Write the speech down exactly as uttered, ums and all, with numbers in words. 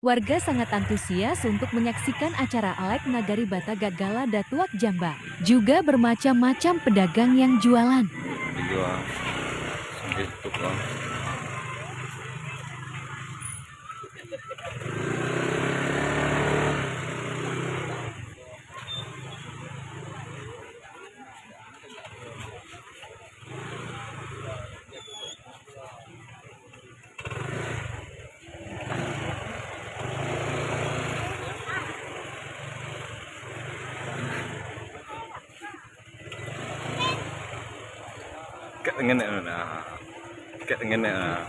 Warga sangat antusias untuk menyaksikan acara Alek Nagari Batagak Gala Datuak Jamba. Juga bermacam-macam pedagang yang jualan. Dijual. Sampai tutup lah. Kak ngenek mana? Kak ngenek mana?